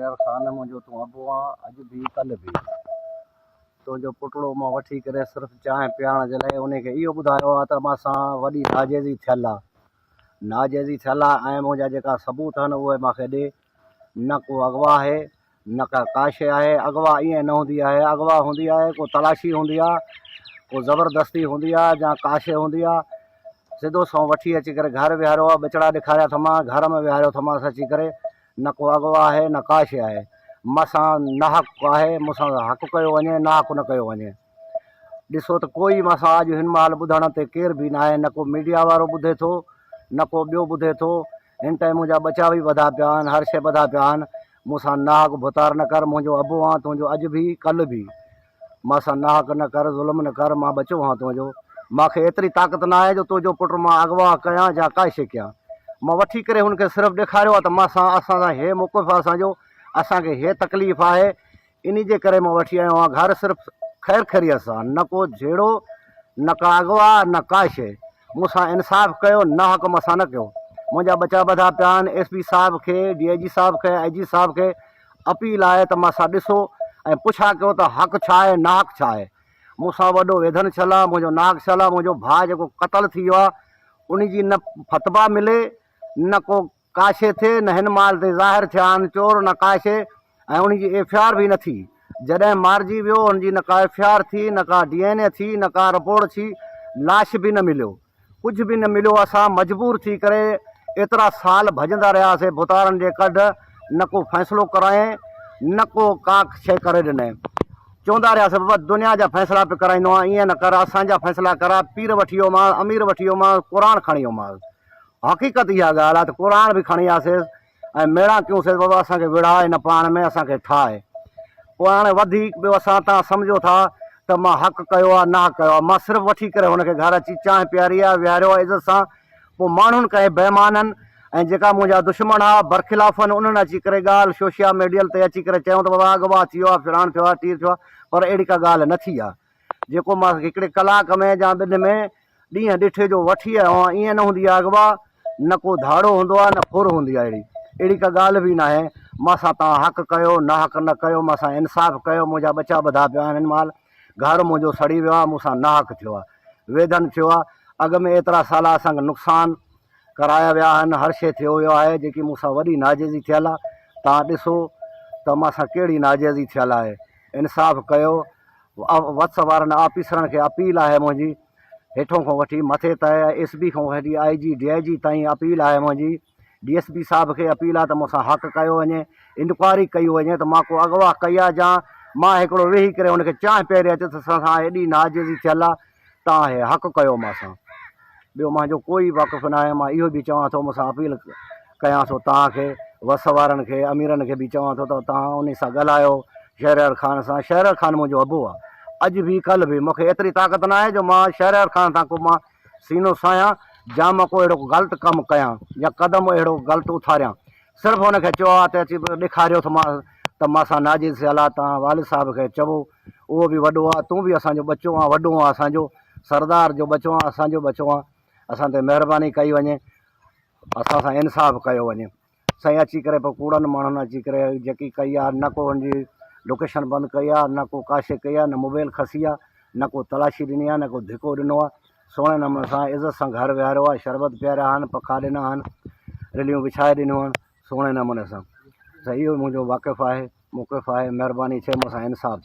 شهريار خان منهنجو تون ابو آن اڄ به ڪلهه به. تنهنجو پٽڙو مان وٺي ڪري صرف چانهه پيارڻ جي لاء انهي کي اهو ٻڌايو آ ته مان سان وڏي ناجائزي ٿيل آ. ناجائزي ٿيل آ ۽ منهنجا جيڪا ثبوت آهن اهي مان کي ڏي. نه ڪو اغوا آهي نه ڪا ڪا شيء آهي. اغوا ائين نه هوندي آهي. اغوا هوندي آهي ڪو تلاشي هوندي آ، ڪو زبردستي هوندي آ يا ڪا شيء هوندي آ. سڌو سنئون وٺي اچي ڪري گهر ويهاريو آ، ٻچڙا ڏيکاريا اٿمان، گهر ۾ ويهاريو اٿمانس اچي ڪري. نه ڪو اغوا آهي نه ڪا شيء آهي. مان سان ناحق آهي، مون سان حق ڪيو وڃي، ناحق نه ڪيو وڃي. ڏسو ته ڪوئي مان سان اڄ هن مهل ٻڌڻ تي ڪير به ناهي، نه ڪو ميڊيا وارو ٻڌي ٿو، نه ڪو ٻيو ٻڌي ٿو. هن ٽائيم منهنجا ٻچا به ٻڌا پيا آهن، هر شيء ٻڌا پيا آهن. مون سان ناحق ڀتار نه ڪر، منهنجو ابو آن تنهنجو اڄ به ڪلهه به. مان سان ناحق نه ڪر، ظلم نه ڪر، مان ٻچو هان تنهنجو. مان کي ايتري طاقت نه آهي جو تنهنجو پٽ مان اغوا ڪيان يا ڪا شيء ڪيان. مان وٺي ڪري هن کي صرف ڏيکاريو آهي ته مان سان اسان سان هي موقف آهي اسان جو، اسان کي هي تڪليف آهي، انهي جي ڪري مان وٺي آيو آهيان گهر صرف خير خيريت سان، نه ڪو جهيڙو، نه ڪا اغوا، نه ڪا شيء. مون سان انصاف ڪيو، ناحق مان سان نه ڪيو. منهنجا ٻچا ٻڌا پيا آهن، ايس پي صاحب کي، ڊي I جي صاحب کي، آء جي صاحب کي اپيل آهي ته مان سان ڏسو ۽ پڇا ڪيو ته حق ڇا آهي، ناحق ڇا آهي. مون سان وڏو ويڌن ٿيل آهي، منهنجو ناحق ٿيل آهي، منهنجو ڀاء جيڪو قتل ٿي ويو آهي، انهي جي نه فتويٰ ملي، نه ڪو ڪا شيء ٿئي، نه هن مال تي ظاهر ٿيا آهن چور، نه ڪا شيء ۽ انهي جي ايف I R به نه ٿي. جڏهن مارجي ويو ان جي نه ڪا ايف I R ٿي، نه ڪا ڊي اين اي ٿي، نه ڪا رپورٽ ٿي، لاش به نه مليو. ڪجهه به نه مليو. اسان مجبور ٿي ڪري ايترا سال ڀڄندا رهياسين ڀوتارن جي ڪڍ، نه ڪو فيصلو ڪرايائين، نه ڪو ڪا شيء ڪري ڏنائين. چوندا رهياسين بابا دنيا جا فيصلا پيو ڪرائيندو آهين، ائين نه ڪر، اسان جا فيصلا ڪراء، پير وٺي ويومانس، امير وٺي ويومانس، قرآن کڻي ويومانس. حقيقت اها ڳالهه آهي ته قرآن به کڻي آياسين ۽ ميڙا ڪيونسين بابا اسان کي وڙهاء نه پاڻ ۾ اسان کي ٺاهه. پوء هاڻي وڌيڪ ٻيو اسان تان سمجهو ٿا ته مان حق ڪيو آهي ناحق ڪيو آهي. مان صرف وٺي ڪري هن کي گهر اچي چانهه پياري آهي ويهاريو آهي عزت سان. پوء ماڻهن ڪنهن بيمانن ۽ جيڪا منهنجا دشمن ها برخلاف آهن انهن اچي ڪري ڳالهه شوشيا ميڊيل تي اچي ڪري چيو ته بابا اغوا ٿي ويو آهي فلاڻ ٿيو آهي ٽير ٿيو آهي پر اهڙي ڪا ڳالهه نه ٿي آهي. جيڪو مان هڪڙي ڪلاڪ ۾ يا ٻن ۾ ڏينهن ڏٺي جو وٺي آيو آهيان، ائين نه هوندي آهي اغوا، نه ڪو ڌاڙو هوندو آهي نه ڦر هوندي آهي اهڙي اهڙي ڪا ڳالهه به ناهي، مان سان توهان حق ڪيو ناحق نه ڪيو، مان سان انصاف ڪيو، منهنجا ٻچا ٻڌا پيا آهن هن مهل گهر منهنجو سڙي ويو آهي، مون سان ناحق ٿيو آهي، ويڌن ٿيو آهي، اڳ ۾ ايترا سال اسان کي نقصان ڪرايا ويا آهن، هر شيء ٿيو ويو آهي، جيڪي مون سان وڏي ناجائزي ٿيل آهي، توهان ڏسو ته مان سان ڪهڙي ناجائزي ٿيل آهي، انصاف ڪيو. وس وارن آفيسرن کي اپيل آهي منهنجي هيٺون کان وٺي مٿي تائين ايس پي کان وٺي آء جي ڊي I جي تائين اپيل آهي منهنجي ڊي ايس پي صاحب کي اپيل آهي ته مون سان حق ڪيو وڃي انڪوائري ڪئي وڃي ته مان ڪو اغوا ڪئي آهي جا مان هڪڙو ويهي ڪري هن کي چانهه پياري اچي ته سان ايڏي ناجائزي ٿيل آهي تان هي حق ڪيو مان سان ٻيو مانجو ڪوئي واقف ناهي مان اهو به چوان ٿو مون سان اپيل ڪيان ٿو توهان کي وس وارن کي اميرن کي به چوان ٿو ته توهان انهي سان ڳالهايو شهريار خان سان شهريار خان منهنجو ابو آ اڄ به ڪلهه به مون کي ايتري طاقت ناهي جو مان شهريار خان سان ڪو مان سينو ساهيان جا مان ڪو اهڙو غلط ڪم ڪيان يا قدم اهڙو غلط اٿاريان صرف هن کي چيو آ ته اچي ڏيکاريو ته مان ته مان سان ناجائز ٿيل آ توهان والد صاحب کي چئو اهو به وڏو آ تون به اسان جو ٻچو آن وڏو آن اسان جو سردار جو ٻچو آن اسان جو ٻچو آن اسان تي مهرباني ڪئي وڃي اسان سان انصاف ڪيو وڃي سائين اچي ڪري پوء ڪوڙن ماڻهن اچي ڪري جيڪي ڪئي آ نه ڪو هن جي لوڪيشن بند ڪئي آ نه ڪو ڪا شي ڪئي آ نه موبائل کسي آ نه ڪو تلاشي ڏني آ نه ڪو ڌڪو ڏنو آ سهڻي نموني سان عزت سان گهر ويهاريو آ شربت پياريا آهن پکا ڏنا آهن رليون وڇائي ڏنيون آهن سهڻي نموني سان سائين اهو منهنجو واقف آهي موقف آهي مهرباني ٿئي مون سان انصاف.